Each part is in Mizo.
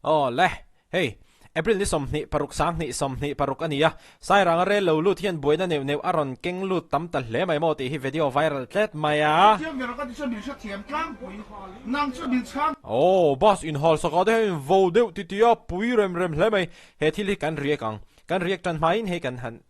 Aw le, hei, April ni 26 2026 a ni a, Sairanga rel lo lut hian buaina neuh neuh a rawn keng lut tam ta hle mai maw tih hi video viral tlet mai a. Aw, bus inhal sakah te hian in vo deuh ti ti a, pui rem rem hle mai. He thil hi kan riak ang. Kan riak tan hmain hei kan han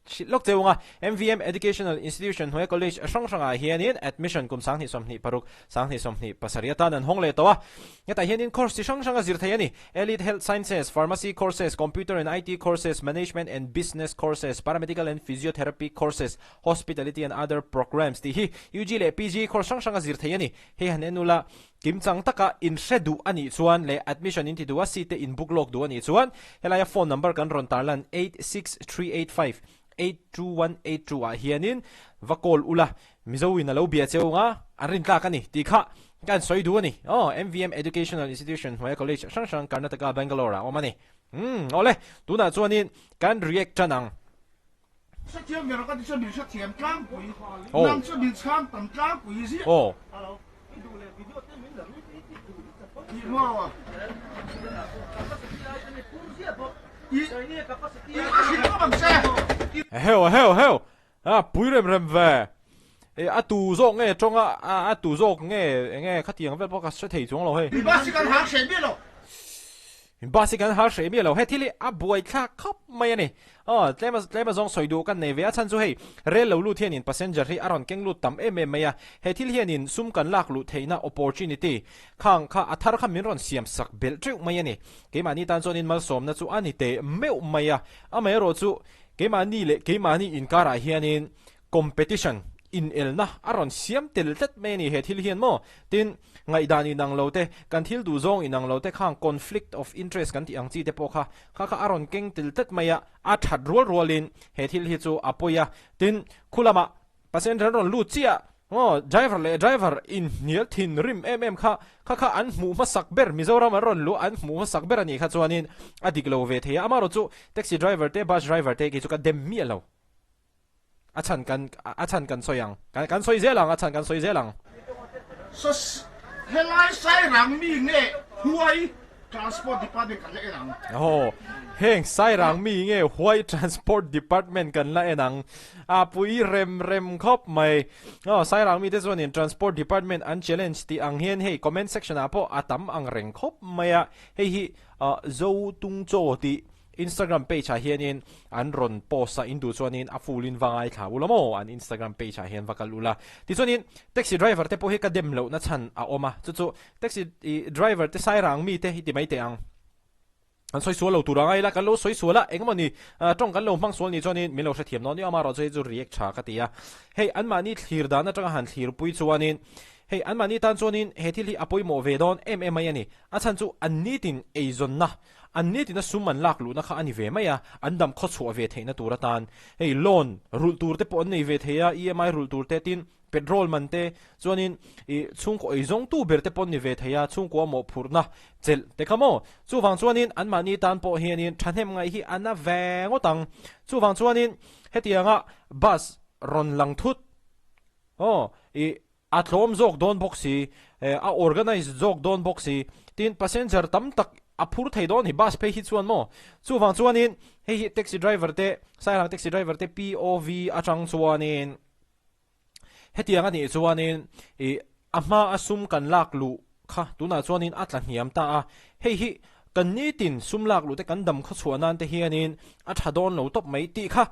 Hrilh lawk cheu anga MVM Educational Institution hnuaia college hrang hrangah hianin admission kum 2026, 2027 atan an hawng leh tawh a. Hetah hianin course chi hrang hrang a zir thei a ni. Allied Health Sciences, Pharmacy courses, Computer and IT courses, Management and Business courses, Paramedical and Physiotherapy courses, Hospitality and other programs tih hi UG leh PG course hrang hrang a zir thei a ni. Hei han en ula, kimchang taka inhre duh a nih chuan leh admission in ti duh a seat te in book lawk duh a nih chuan helaia phone number kan rawn tarlan 86385 82182 ah hianin va call ula Mizo in a lo bia cheu anga an rin tlak a ni tih kha kan sawi duh a ni. Aw MVM Educational Institution hnuaia college hrang hrang Karnataka Bangalore ah a awm a ni. Umm awle tunah chuanin kan react tan ang. Hrethiam ber ka ti chuan min hrethiam tlangpui, nang chu min chhang tam tlangpui ziah. Tih maw? I i hrilh ngawt ang che. Eheu eheu eheu a pui rem rem ve e a tu zawk nge tawng a a tu zawk nge enge khatiang vel pawh ka hre thei chuang lo hei. I bus hi kan hang hreh miah lo. Bus hi kan hal hreh miah lo. He thil hi a buaithlak khawp mai a ni. Aw, tlem a tlem a zawng sawi duh kan nei ve a chhan chu hei, rel lo lut hianin passenger hi a rawn keng lut tam em em mai a. He thil hianin sum kan lak luh theihna opportunity khang kha a thar kha min rawn siam sak belh teuh mai a ni. Keimahni tan chuanin malsawmna chu a ni teh meuh mai a. Amaherawh chu keimahni leh keimahni inkarah hianin Competition, inelna, a rawn siam tel tlat mai a ni he thil hian maw? Tin, ngaihdan inang lo te, kan thil duh zawng inang lo te khang conflict of interest kan tih ang chi te pawh kha kha kha a rawn keng tel tlat mai a, a that rual rualin he thil hi chu a pawi a. Tin, khu lamah passenger an rawn lut chiah maw, driver leh driver inhnial thinrim em em kha kha kha an hmuh hmasak ber, Mizoram an rawn luh an hmuh hmasak ber a nih kha chuanin a dik lo ve thei a, amaherawhchu chu taxi driver te, bus driver te kei chu ka dem miah lo. A chhan kan a chhan kan sawi ang. Kan kan sawi zel ang a chhan kan sawi zel ang. Sos helai Sairang mi nge Huai Transport Department kan la en ang. Aw heng Sairang mi nge Huai Transport Department kan la en ang. A pui rem rem khawp mai. Aw Sairang mite chuanin Transport Department an challenge tih ang hian hei comment section ah pawh a tam ang reng khawp mai a. Hei hi Zo Tung Chaw tih Instagram page ah hianin an rawn post a, in duh chuanin a full in va ngaithla ula maw? An Instagram page ah hian va kal ula. Tichuanin taxi driver te pawh hi ka dem lohna chhan a awm a, chu chu taxi driver te sairang mi te hi ti mai teh ang. An sawi sual lo tur a ngai ila, kan lo sawi sual a, engmawni tawng kan lo hmang sual nih chuanin min lo hrethiam dawn nia, amaherawhchu hei chu react tha ka ti a. Hei anmahni thlir dan atanga han thlirpui chuanin hei anmahni tan chuanin he thil hi a pawimawh ve dawn em em mai a ni. A chhan chu an nitin eizawnna An nitina sum an lak luhna kha a ni ve mai a, an dam khawchhuah ve theihna tur atan hei loan rulh tur te pawh an nei ve thei a, EMI rulh tur te tin petrol man te chuanin ih chhungkaw ei zawngtu ber te pawh an ni ve thei a, chhungkua mawhphurhna chelh te kha maw. Chuvang chuanin anmahni tan pawh hianin thahnem ngaih hi a na ve ngawt ang. Chuvang chuanin hetianga bus rawn lang thut aw ih A tlawm zawk dawn bawk si, a organize zawk dawn bawk si, tin passenger tam tak a phur thei dawn hi bus phei hi chuan maw? Chuvang chuanin hei hi taxi driver te, Sairang taxi driver te POV atang chuanin hetiang a nih chuanin ih a hma a sum kan lak luh kha tunah chuanin a tla hniam ta a, hei hi kan nitin sum lak luh te kan dam khawchhuah nan te hianin a tha dawn lo tawp mai tih kha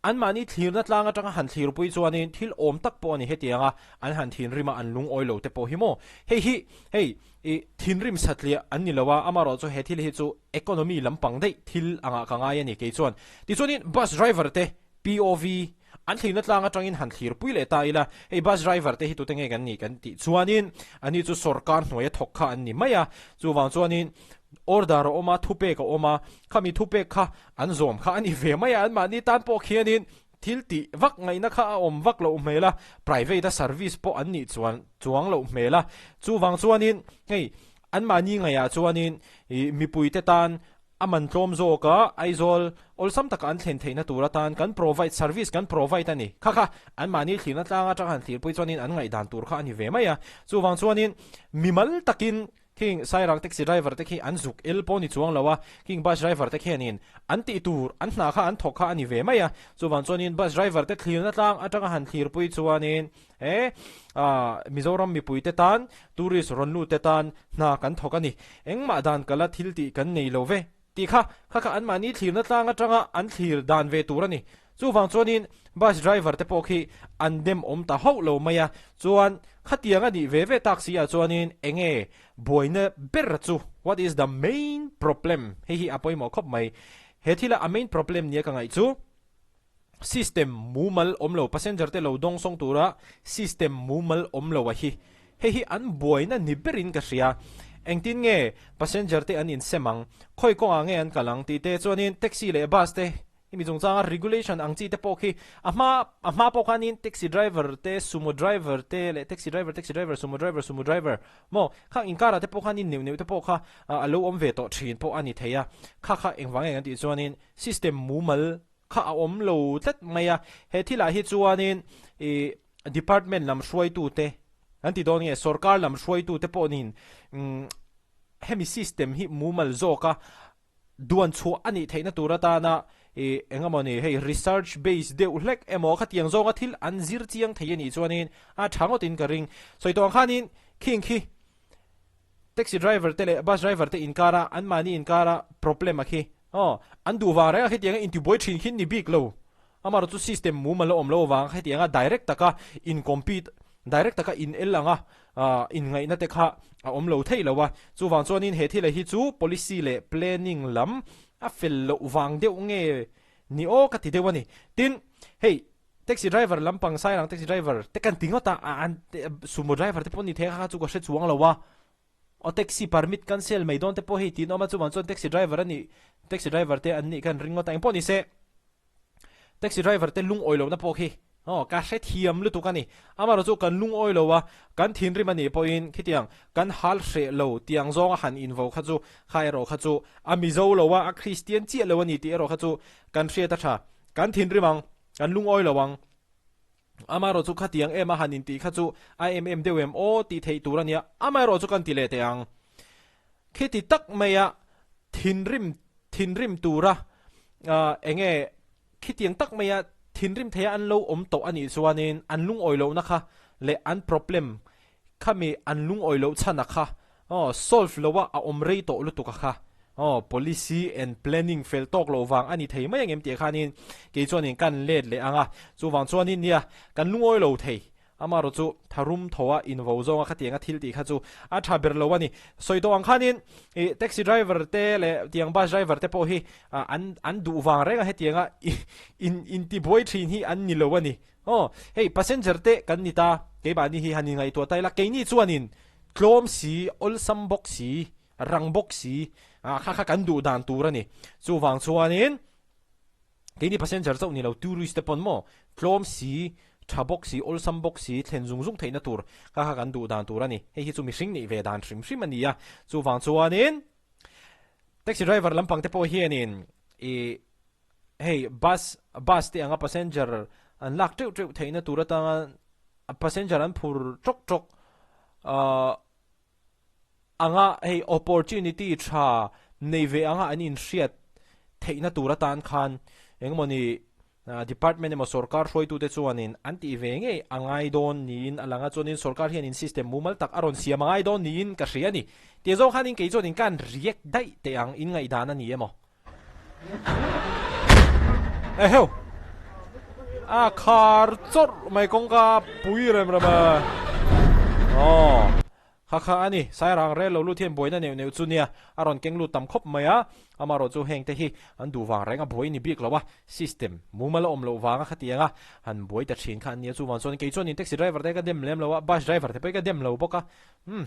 Anmahni thlirna tlang atanga han thlirpui chuanin thil awm tak pawh a ni hetiang a, an han thinrim a, an lungawi lo te pawh hi maw? Hei hi, hei, i thinrim satliah an ni lo a, amaherawh chu he thil hi chu economy lampang daih thil angah ka ngai a ni kei chuan. Tichuanin bus driver te POV an thlirna tlang atangin han thlirpui leh ta ila, hei bus driver te hi tute nge kan nih kan tih chuanin ani chu sorkar hnuaia thawk kha an ni mai a, chuvang chuanin order a awm a, thupek a awm a, khami thupek kha An zawm kha a ni ve mai a, anmahni tan pawh khianin thil tih vak ngaihna kha a awm vak loh hmel a, private a service pawh an nih chuan chuang loh hmel a, chuvang chuanin hei anmahni ngaihah chuanin ih mipuite tan a man tlawm zawk a, Aizawl awlsam taka an thlen theihna tur atan kan provide service kan provide a ni kha kha anmahni thlirna tlang atanga han thlirpui chuanin an ngaihdan tur kha a ni ve mai a, chuvang chuanin mimal takin. Khing Sairang taxi driver te khi an zuk el pawh ni chuang lo a, khing bus driver te khianin an tih tur an hna kha an thawk kha a ni ve mai a. Chuvang chuanin bus driver te thlirna tlang atanga han thlirpui chuanin he Mizoram mipui te tan tourist rawn lut te tan hna kan thawk a ni. Engmah dan kala thil tih kan nei lo ve. Tih kha, kha kha anmahni thlirna tlang atanga an thlir dan ve tur a ni. Chuvang chuanin bus driver te pawh khi an dem awm ta hauh lo mai a, chuan khatiang a nih ve ve tak si ah chuanin enge buaina ber chu, what is the main problem, hei hi a pawimawh khawp mai. He thila a main problem nia ka ngaih chu, System mumal awm lo, passenger te lo dawng sawng tura system mumal awm lo a hi. Hei hi an buaina ni berin ka hria. Engtin nge passenger te an insem ang, khawi kawngah nge an kal ang tih te chuanin taxi leh bus te hemi chungchanga regulation ang chi te pawh khi a hma a hma pawh khanin taxi driver te, sumo driver te leh taxi driver, taxi driver, sumo driver, sumo driver maw khang inkarah te pawh khanin neuh neuh te pawh kha a lo awm ve tawh thin pawh a ni thei a. Kha kha engvang nge kan tih chuanin system mumal kha a awm lo tlat mai a, he thilah hi chuanin ih department lam hruaitute an ti dawn nge sorkar lam hruaitute pawh niin umm hemi system hi mumal zawka duan chhuah a nih theihna tur atana ih eng emaw ni hei research base deuh hlek emaw khatiang zawnga thil an zir chiang thei a nih chuanin a tha ngawtin ka ring. Sawi tawh ang khanin khing khi Taxi driver te leh bus driver te inkara anmahni inkara problem a khi aw an duh vang reng a khitianga intibuai thin khi ni bik lo amaherawh chu system mumal a awm lo avang khitianga direct taka in compete direct taka in el anga ah inngaihna te kha a awm lo theih lo a chuvang chuanin he thil hi chu policy leh planning lam a fel loh vang deuh nge ni aw ka ti deuh a ni tin hei Taxi driver lampang Sairang taxi driver te kan ti ngawt a, an sumo driver te pawh ni thei a kha chu ka hre chuang lo a, aw taxi permit cancel mai dawn te pawh hei tiin awm a chuvang chuan taxi driver a nih taxi driver te an nih khan ring ngawt a engpawh ni se taxi driver te lungawi lohna pawh khi aw ka hre thiam lutuk a ni amaherawh chu kan lungawi lo a kan thinrim a nih pawhin khitiang kan hal hreh lo tiang zawnga han invo kha chu kha erawh kha chu a mizo lo a a Kristian chiah lo a ni tih erawh kha chu kan hriat a tha kan thinrim ang. Kan lungawi lo ang. Amaherawh chu khatiang em a han intih kha chu a em em deuh em aw tih theih tur a nia. Amaherawh chu kan ti leh teh ang. Khiti tak maia thinrim thinrim tura eng nge khitiang tak maia thinrim theia an lo awm tawh a nih chuanin an lungawi lohna kha leh an problem Khami an lungawi loh chhan a kha aw solve lo a a awm rei tawh lutuk a kha aw policy and planning fel tawk loh vang a ni thei mai angem tih khanin kei chuanin kan let leh ang a, chuvang chuanin nia kan lungawi lo thei amaherawh chu tharum tho a invo zawnga khatiang a thil tih kha chu a tha ber lo a ni. Sawi tawh ang khanin ih taxi driver te leh tiang bus driver te pawh hi an an duh vang reng a hetianga in intibuai thin hi an ni lo a ni. Aw, hei passenger te kan ni ta, keimahni hi han inngaihtuah ta ila, keini chuanin tlawm si, awlsam bawk si, rang bawk si, ah kha kha kan duh dan tur a ni. Chuvang chuanin keini passenger chauh ni lo tourist te pawn maw tlawm si, tha bawk si, awlsam bawk si, thlen zung zung theihna tur kha kha kan duh dan tur a ni. Hei hi chu mihring neih ve dan hrim hrim a ni a, chuvang chuanin taxi driver lampang te pawh hianin ih Hei bus bus te anga passenger an lak teuh teuh theihna tur atanga passenger an phur tawk tawk ahh anga hei opportunity tha nei ve anga an inhriat theihna tur atan khan engmawni department emaw sorkar hruaitute chuanin an tih ve ngei a ngai dawn niin a lang a chuanin sorkar hianin system mumal tak a rawn siam a ngai dawn niin ka hria a ni tih zawng khanin kei chuanin ka han react daih teh ang inngaihdan a ni emaw. Eheu! A khar chawrh mai kawngka pui rem rem a. Aw. Kha kha a ni. Sairang rel lo lut hian buaina neuh neuh chu nia. A rawn keng lut tam khawp mai a. Amaherawh chu heng te hi an duh vang reng a buai ni bik lo a. System mumal a awm loh vanga khatiang a han buai ta thin kha an nia. Chuvang chuan kei chuanin taxi driver te ka dem lem lo a, bus driver te pawh hi ka dem lo bawk a. Umm.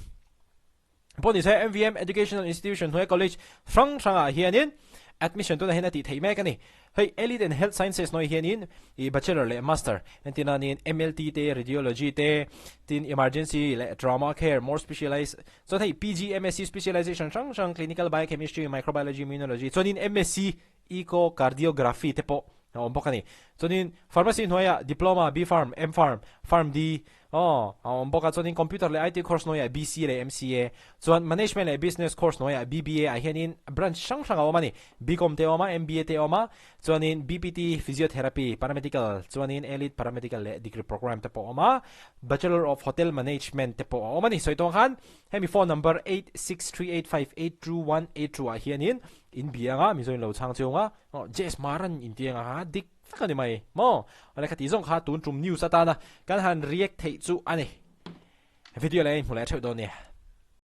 Pawh ni se MVM Educational Institution hnuaia college hrang hrangah hianin admission tunah hian a tih theih mek a ni. Hei Allied and Health Sciences hnuaiah hianin ih Bachelor leh Master entirna niin MLT te, Radiology te, tin Emergency leh Trauma Care, more specialized chuan hei PG, MSc specialization hrang hrang Clinical Biochemistry, Microbiology, Immunology chuanin MSc Echocardiography te pawh a awm bawk a ni. Chuanin Pharmacy hnuaiah Diploma, B-Pharm, M-Pharm, Pharm-D. Aw, a awm bawk a, chuanin Computer leh IT course hnuaiah BCA leh MCA, chuan Management leh Business course hnuaiah BBA ah hianin branch hrang hrang a awm a ni. BCom te a awm a, MBA te a awm a, chuanin BPT, Physiotherapy, Paramedical, chuanin Allied Paramedical leh Degree Programme te pawh a awm a, Bachelor of Hotel Management te pawh a awm a ni. Sawi tawng khan hemi phone number 8638582182 ah hianin in bia anga Mizo in lo chhang chiung a, aw Jess Maran in ti anga kha dik vek a ni mai maw? Awle khati zawng kha tun tum news atana kan han react theih chu a ni. Video leh hmu leh theuh dawn nia.